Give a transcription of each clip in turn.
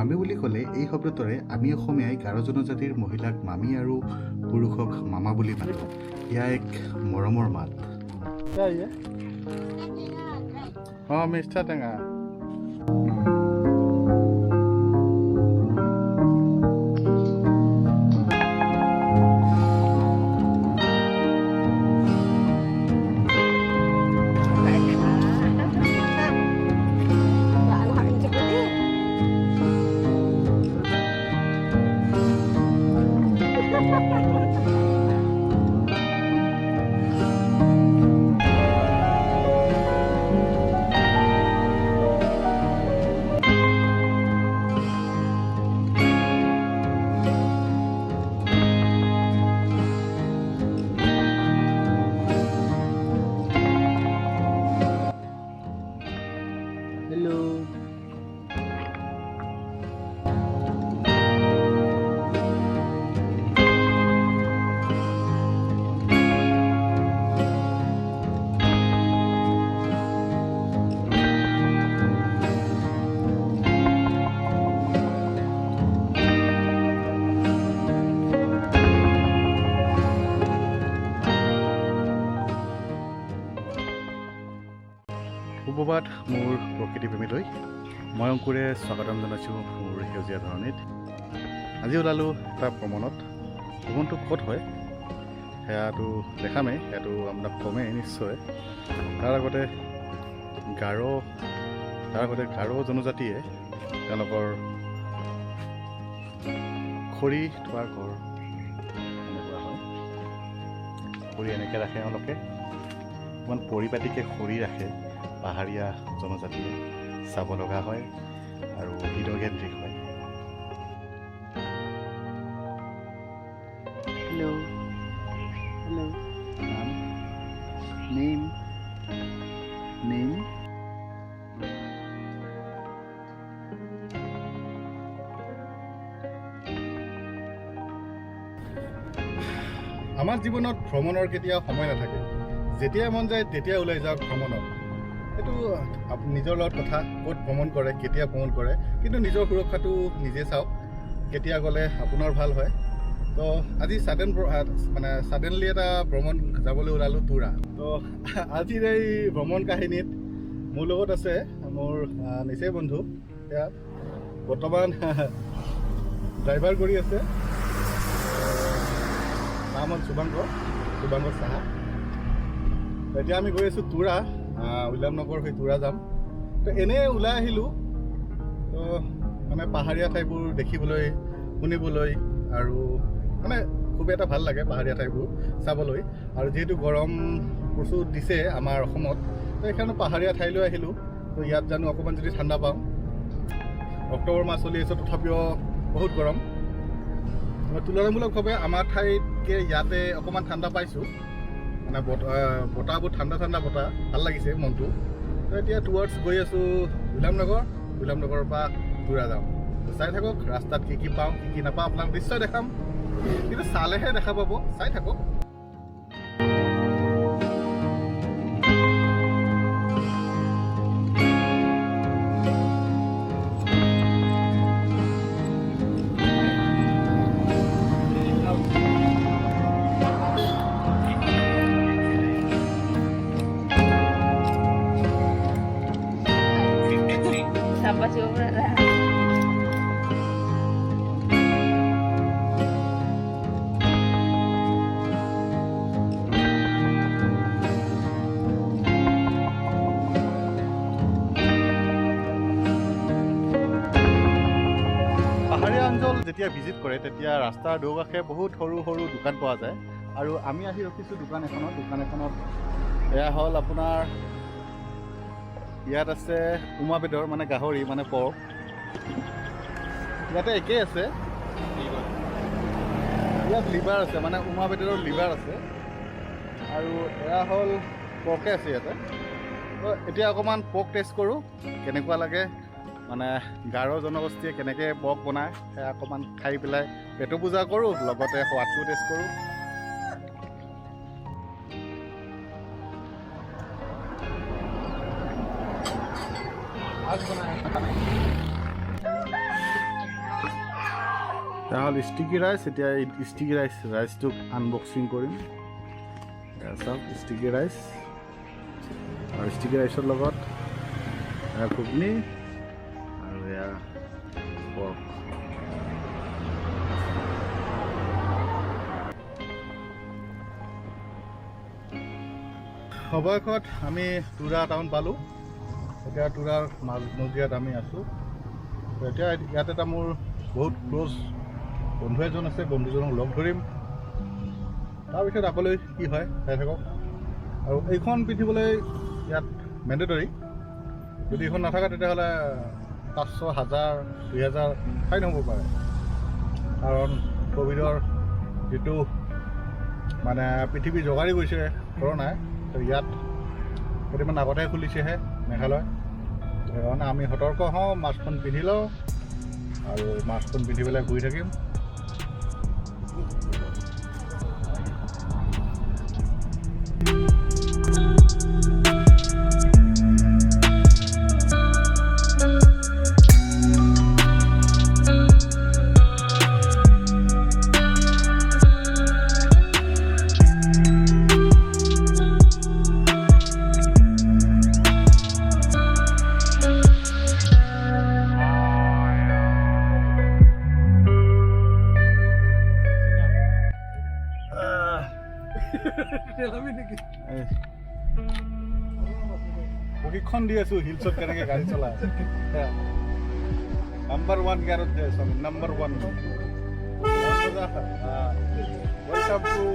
মামী বুলি ক'লে এই শব্দটোৰে আমি অসমীয়াই গাৰো জনজাতিৰ মহিলাক মামী আৰু পুৰুষক মামা বুলি মাতোঁ। এয়া এক মৰমৰ মাত। অঁ, মিষ্টা টেঙা। হেল্ল'। সুপ্ৰভাত মোৰ প্ৰকৃতিপ্ৰেমীলৈ। মই অংকুৰে স্বাগতম জনাইছোঁ মোৰ সেউজীয়া ধৰণীত। আজি ওলালোঁ এটা ভ্ৰমণত। ভ্ৰমণটো ক'ত হয় সেয়াটো দেখামেই, সেয়াটো আপোনাক কমেই নিশ্চয়। তাৰ আগতে গাৰো জনজাতিয়ে তেওঁলোকৰ খৰি থোৱা ঘৰ এনেকুৱা হয়। খৰি এনেকৈ ৰাখে এওঁলোকে, ইমান পৰিপাটিকৈ খৰি ৰাখে। পাহাৰীয়া জনজাতিয়ে চাব লগা হয় আৰু হৃদয়কেন্দ্ৰিক হয়। হেল্ল', হেল্ল', নাম, নেম, নেম। আমাৰ জীৱনত ভ্ৰমণৰ কেতিয়াও সময় নাথাকে। যেতিয়াই মন যায় তেতিয়াই ওলাই যাওক ভ্ৰমণত। সেইটো নিজৰ লগত কথা, ক'ত ভ্ৰমণ কৰে, কেতিয়া ভ্ৰমণ কৰে। কিন্তু নিজৰ সুৰক্ষাটো নিজে চাওক, কেতিয়া গ'লে আপোনাৰ ভাল হয়। তো আজি ছাডেন মানে ছাডেনলি এটা ভ্ৰমণ যাবলৈ ওলালোঁ তুৰা। তো আজিৰ এই ভ্ৰমণ কাহিনীত মোৰ লগত আছে মোৰ নিচেই বন্ধু। এতিয়া বৰ্তমান ড্ৰাইভাৰ কৰি আছে। নাম হ'ল শুভাংকৰ, শুভাংকৰ সাহা। এতিয়া আমি গৈ আছোঁ তুৰা, উইলিয়াম নগৰ হৈ তুৰা যাম। তো এনেই ওলাই আহিলোঁ, তো মানে পাহাৰীয়া ঠাইবোৰ দেখিবলৈ, শুনিবলৈ আৰু মানে খুব এটা ভাল লাগে পাহাৰীয়া ঠাইবোৰ চাবলৈ। আৰু যিহেতু গৰম প্ৰচুৰ দিছে আমাৰ অসমত, তো সেইকাৰণে পাহাৰীয়া ঠাইলৈ আহিলোঁ। তো ইয়াত জানো অকণমান যদি ঠাণ্ডা পাওঁ। অক্টোবৰ মাহ চলি আছে, তথাপিও বহুত গৰম। তুলনামূলকভাৱে আমাৰ ঠাইতকৈ ইয়াতে অকণমান ঠাণ্ডা পাইছোঁ। মানে বতাহবোৰ ঠাণ্ডা ঠাণ্ডা বতাহ, ভাল লাগিছে মনটো। তো এতিয়া টুৱাৰ্ডছ গৈ আছোঁ উইলিয়াম নগৰ। উইলিয়াম নগৰৰ পৰা তুৰা যাম। তো চাই থাকক, ৰাস্তাত কি কি পাওঁ, কি কি নাপাওঁ আপোনাক নিশ্চয় দেখাম। কিন্তু চালেহে দেখা পাব, চাই থাকক। Sampai jumpa. পাহাৰীয়া অঞ্চল যেতিয়া ভিজিট কৰে, তেতিয়া ৰাস্তাৰ দুকাষে বহুত সৰু সৰু দোকান পোৱা যায়। আৰু আমি আহি ৰখিছোঁ দোকান এখনত। দোকান এখনত এয়া হ'ল আপোনাৰ, ইয়াত আছে উমাবেদৰ, মানে গাহৰি, মানে পৰ্ক। ইয়াতে একেই আছে। ইয়াত লিভাৰ আছে, মানে উমাবেদৰ লিভাৰ আছে। আৰু এয়া হ'ল পৰ্কে আছে ইয়াতে। তো এতিয়া অকণমান পৰ্ক টেষ্ট কৰোঁ, কেনেকুৱা লাগে, মানে গাৰো জনগোষ্ঠীয়ে কেনেকৈ পৰ্ক বনায় সেয়া অকণমান খাই পেলাই পেটো পূজা কৰোঁ, লগতে সোৱাদটোও টেষ্ট কৰোঁ। এয়া হ'ল ষ্টিকি ৰাইচ। এতিয়া এই ষ্টিকি ৰাইচটোক আনবক্সিং কৰিম। এয়া চাওক, ষ্টিকি ৰাইচ আৰু ষ্টিকি ৰাইচৰ লগত এয়া ঘুগনি আৰু এয়া পৰ্ক। অৱশেষত আমি তুৰা টাউন পালোঁ। এতিয়া তুৰাৰ মাজ মজিয়াত আমি আছোঁ। তো এতিয়া ইয়াত এটা মোৰ বহুত ক্ল'জ বন্ধু এজন আছে, বন্ধুজনক লগ ধৰিম। তাৰপিছত আগলৈ কি হয় চাই থাকক। আৰু এইখন পিন্ধিবলৈ ইয়াত মেণ্ডেটৰী। যদি এইখন নাথাকে, তেতিয়াহ'লে 500, 1000, 2000 ফাইন হ'ব পাৰে। কাৰণ ক'ভিডৰ যিটো মানে পৃথিৱী জোকাৰি গৈছে কৰোণাই, তো ইয়াত কেইদিনমান আগতেহে খুলিছেহে মেঘালয়। সেইকাৰণে আমি সতৰ্ক হওঁ, মাস্কখন পিন্ধি লওঁ আৰু মাস্কখন পিন্ধি পেলাই ঘূৰি থাকিম। এই, প্ৰশিক্ষণ দি আছোঁ হিলছত কেনেকৈ গাড়ী চলায়। নাম্বাৰ ওৱান গিয়াৰত যাই আছোঁ আমি, number one. Welcome to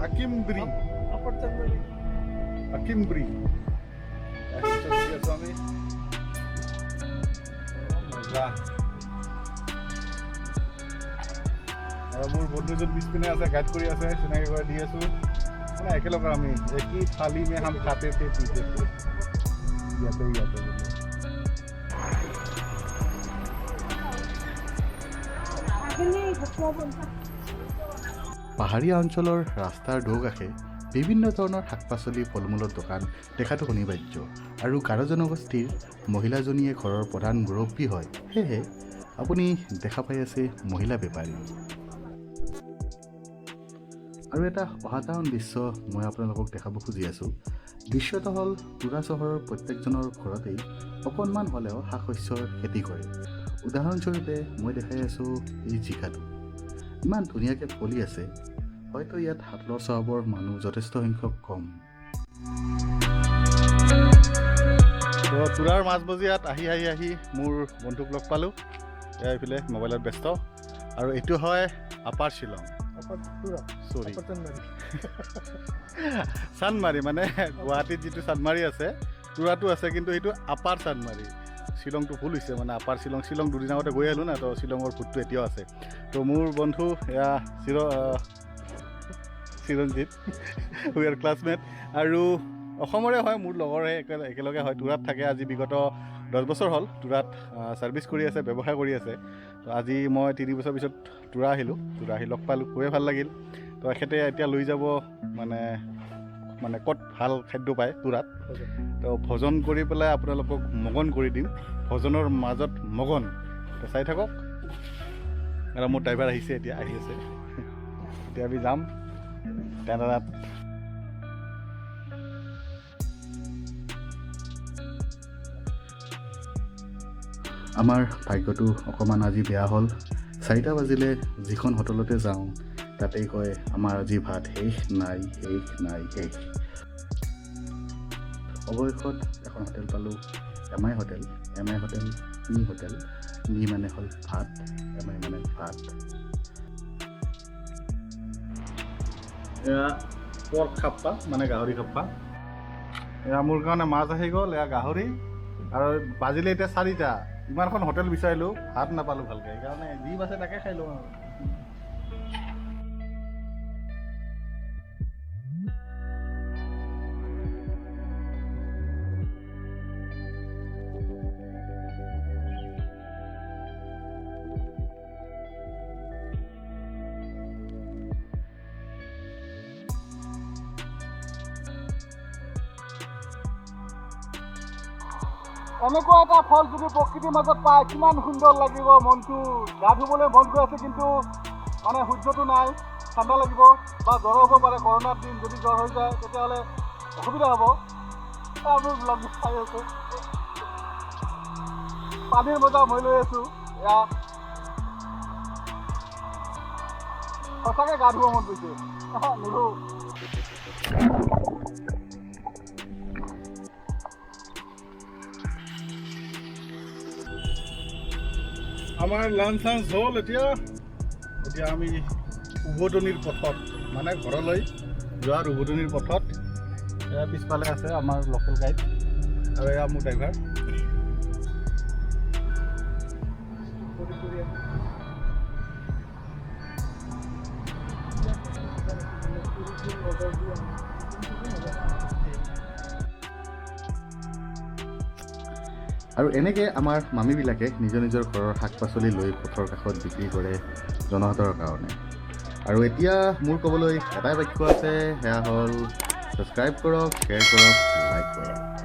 Akimbri. Akimbri হিলছত উঠি আছোঁ আমি। মজা। আৰু মোৰ বন্ধুজন পিছপিনে আছে, গাইড কৰি আছে, চিনাকি কৰি দি আছোঁ। মানে একেলগে আমি एक ही थाली में हम खाते थे, पीते थे, ইয়াতে ইয়াতে বোলে। পাহাৰীয়া অঞ্চলৰ ৰাস্তাৰ দুয়োকাষে বিভিন্ন ধৰণৰ শাক পাচলি, ফল মূলৰ দোকান দেখাটো অনিবাৰ্য। আৰু গাৰো জনগোষ্ঠীৰ মহিলাজনীয়ে ঘৰৰ প্ৰধান মুৰব্বী হয়, সেয়েহে আপুনি দেখা পাই আছে মহিলা বেপাৰী। আৰু এটা অসাধাৰণ দৃশ্য মই আপোনালোকক দেখাব খুজি আছোঁ। দৃশ্যটো হ'ল, তুৰা চহৰৰ প্ৰত্যেকজনৰ ঘৰতেই অকণমান হ'লেও শাক শস্যৰ খেতি কৰে। উদাহৰণস্বৰূপে মই দেখাই আছোঁ এই জিকাটো ইমান ধুনীয়াকৈ ফলি আছে। হয়তো ইয়াত হাতলৰ স্বভাৱৰ মানুহ যথেষ্ট সংখ্যক কম। তো তুৰাৰ মাজমজিয়াত আহি আহি আহি মোৰ বন্ধুক লগ পালোঁ। এয়া এইফালে মোবাইলত ব্যস্ত। আৰু এইটো হয় আপাৰ শ্বিলং, চৰি, চান্দমাৰী। মানে গুৱাহাটীত যিটো চান্দমাৰী আছে, তুৰাটো আছে, কিন্তু সেইটো আপাৰ চান্দমাৰী। শ্বিলংটো ভুল হৈছে, মানে আপাৰ শ্বিলং। শ্বিলং দুদিন আগতে গৈ আহিলোঁ না, তো শ্বিলঙৰ ভূতটো এতিয়াও আছে। তো মোৰ বন্ধু এয়া চিৰঞ্জিত, we are classmate আৰু অসমৰে হয়, মোৰ লগৰে, একেলগে হয়। তুৰাত থাকে, আজি বিগত 10 বছৰ হ'ল তুৰাত ছাৰ্ভিচ কৰি আছে, ব্যৱসায় কৰি আছে। তো আজি মই 3 বছৰ পিছত তুৰা আহিলোঁ, তুৰা আহি লগ পালোঁ, খুবেই ভাল লাগিল। তো এখেতে এতিয়া লৈ যাব মানে মানে ক'ত ভাল খাদ্য পায় তুৰাত। তো ভোজন কৰি পেলাই আপোনালোকক মগন কৰি দিম, ভোজনৰ মাজত মগন। তো চাই থাকক। আৰু মোৰ ড্ৰাইভাৰ আহিছে, এতিয়া আহি আছে। এতিয়া আমি যাম টেনাৰাত। আমাৰ ভাগ্যটো অকণমান আজি বেয়া হ'ল। 4টা বাজিলে, যিখন হোটেলতে যাওঁ তাতেই কয়, আমাৰ আজি ভাত শেষ, নাই, শেষ, নাই, শেষ। অৱশেষত এখন হোটেল পালোঁ, এম আই হোটেল। এম আই হোটেল, মি হোটেল। মি মানে হ'ল ভাত, এম আই মানে ভাত। এয়া পৰ্ক খাপ্পা, মানে গাহৰি খাপ্পা। এয়া মোৰ কাৰণে মাছ আহি গ'ল, এয়া গাহৰি। আৰু বাজিলে এতিয়া 4টা। ইমানখন হোটেল বিচাৰিলোঁ, ভাত নাপালোঁ ভালকৈ। সেইকাৰণে যি বাছে তাকে খাই লওঁ আৰু। এনেকুৱা এটা ফল যদি প্ৰকৃতিৰ মাজত পায়, কিমান সুন্দৰ লাগিব মনটো। গা ধুবলৈ মন গৈ আছে, কিন্তু মানে সূৰ্যটো নাই, ঠাণ্ডা লাগিব বা জ্বৰ হ'ব পাৰে। কৰোণাৰ দিন, যদি জ্বৰ হৈ যায় তেতিয়াহ'লে অসুবিধা হ'ব। আমি ব্লগ চাই আছোঁ, পানীৰ মজা মই লৈ আছোঁ। এয়া সঁচাকৈ গা ধুব মন গৈছে, নুধো। আমাৰ লাঞ্চ চাঞ্চ হ'ল। এতিয়া এতিয়া আমি উভতনিৰ পথত, মানে ঘৰলৈ যোৱাৰ উভতনিৰ পথত। এয়া পিছফালে আছে আমাৰ লোকেল গাইড আৰু এয়া মোৰ ড্ৰাইভাৰ। আৰু এনেকৈ আমাৰ মামীবিলাকে নিজৰ নিজৰ ঘৰৰ শাক পাচলি লৈ পথৰ কাষত বিক্ৰী কৰে জনসাধাৰণৰ কাৰণে। আৰু এতিয়া মোৰ ক'বলৈ এটাই বাক্য আছে, সেয়া হ'ল ছাবস্ক্ৰাইব কৰক, শ্বেয়াৰ কৰক, লাইক কৰক।